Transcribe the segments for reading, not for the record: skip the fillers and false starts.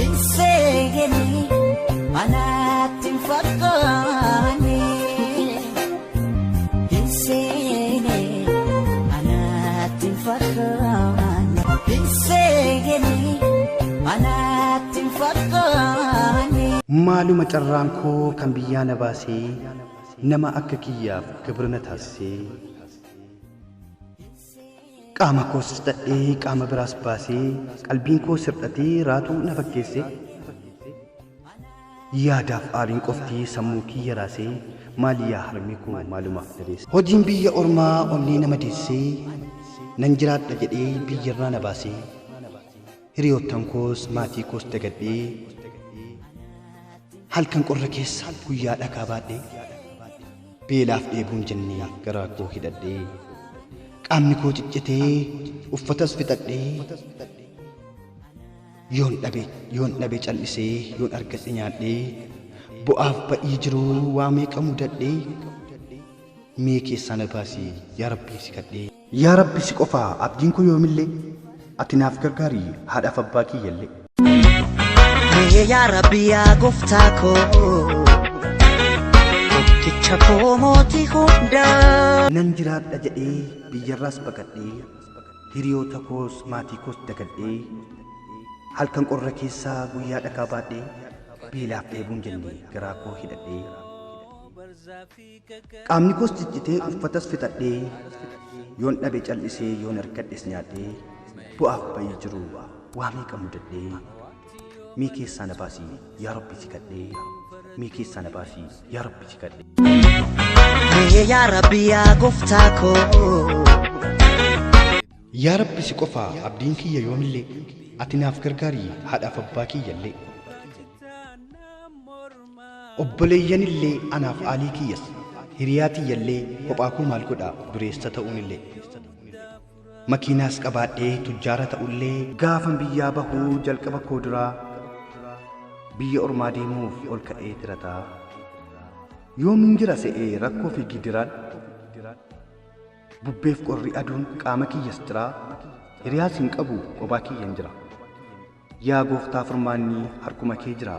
Hin seeni anaatti hin fakkaanne. Hin seeni anaatti hin fakkaanne. Hin seeni anaatti hin fakkaanne. Maaluma carraan koo kan biyyaa na baasee nama akka kiyyaaf gabra na taasisee. Qaama koos fixadhee qaama biraas baasee qalbiin koo sirdhatee raatuu na fakkeesse. Yaadaaf aariin qofti sammuu kiyya raasee maali yaa harmee koo maalumaaf na deesse. Hojiin biyya ormaa onnee nama deessee nan jiraadha jedhee biyyarraa na baasee. Hiriyoottan koos maatii koos dagadhee halkan qorra keessa guyyaa dhakaa baadhee beelaaf dheebuun jennee garaa koo hidhadhee qaamni koo ciccitee uffatas fixadhee yoon dhabe yoon dhabe cal'isee yoon argadhe nyaadhee bu'aaf ba'ii jiruu waa meeqa mudadhee mee keessaa na baasi yaa Rabbii si kadhee. Yaa Rabbi si qofaa abdiin koo yoomillee ati naaf gargaari haadhaaf abbaa kiyyallee. Mee yaa Rabbi yaa gooftaa koo tokkicha koo mootii hundaa. Nan jiraadha jedhee biyyarraas baqadhee hiriyoota koos maatii koos dagadhee halkan qorra keessaa guyyaa dhakaa baadhee beelaaf dheebuun jenne garaa koo hidhadhee. Qaamni koos ciccitee uffatas fixadhee yoon dhabe cal'isee yoon argadhes nyaadhee bu'aaf ba'ii jiru waa meeqa mudadhee mee keessaa na baasi yaa Rabbi si kadhee mee keessaa na baasi yaa Rabbi si kadhee. Mee yaa Rabbi yaa gooftaa koo. Yaa Rabbi si qofaa abdiin kiyya yoomillee ati naaf gargaari haadhaaf abbaa kiyyallee. Obboleeyyanillee anaaf aalii kiyyas hiriyaa tiyyallee kophaa koo maal godha dureessa ta'uunillee. Makiinaas qabaadhee tujjaara ta'ullee gaafan biyyaa bahuu jalqaba koo duraa biyya ormaa deemuuf ol ka'ee tirataa. Yoomin jira se'ee rakkoo fi gidiraan bubbeef qorri aduun qaama kiyyas ciraa hiriyaas hin qabu kophaa kiyyan jira. Yaa gooftaa furmaanni harkuma kee jira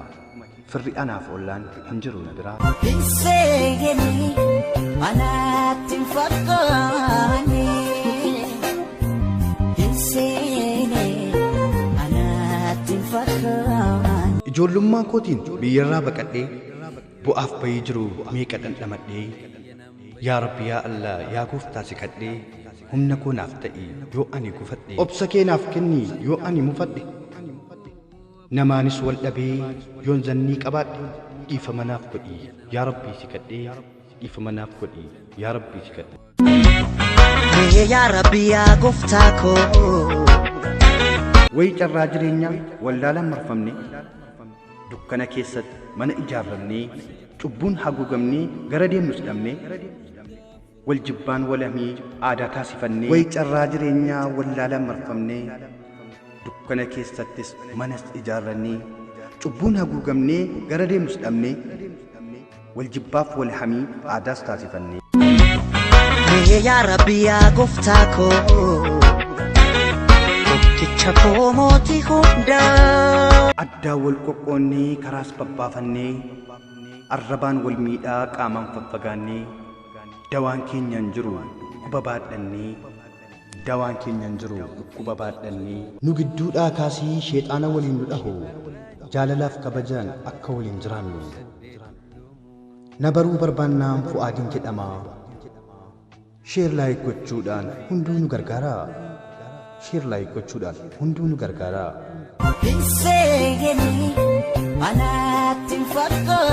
firri anaaf ollaan hin jiru na biraa. Hin seeni anaatti hin fakkaanne. Hin seeni anaatti hin fakkaanne. Ijoollummaa kootiin biyyarraa baqadhee bu'aaf ba'ii jiru meeqa dhandhamadhee yaa Rabbi yaa Allah yaa gooftaa si kadhee humna koo naaf ta'i yoo ani gufadhe obsa kee naaf kenni yoo ani mufadhe namaanis wal dhabee yoon zannii qabaadhe dhiifama naaf godhi yaa Rabbii si kadhee dhiifama naaf godhi yaa Rabbii si kadhee. Mee yaa Rabbi yaa gooftaa koo. Wayi carraa jireenyaa wallaalaan marfamne dukkana keessatti mana ijaarrannee cubbuun haguugamnee gara deemnus dhabnee wal jibbaan wal hamii aadaa taasifannee wayi carraa jireenyaa wallaalaan marfamnee dukkana keessattis manas ijaarrannee cubbuun haguugamnee gara deemnus dhabnee wal jibbaaf wal hamii aadaas taasifannee. Mee yaa Rabbi yaa gooftaa koo tokkicha koo mootii hundaa. Addaan wal qoqqoonnee karaas babbaafannee arrabaan wal miidhaa qaamaan faffagaannee dawaan keenya hin jiru dhukkuba baadhannee dawaan keenya hin jiru dhukkuba baadhannee. Nu gidduudhaa kaasii sheexaana waliin nu dhahu jaalalaaf kabajaan akka waliin jiraannu. Na baruu barbaannaan Fu'aadiin jedhama. Share like gochuudhaan hunduu nu gargaara. Share like gochuudhaan hunduu nu gargaara. Hin seeni anaatti hin fakkaanne.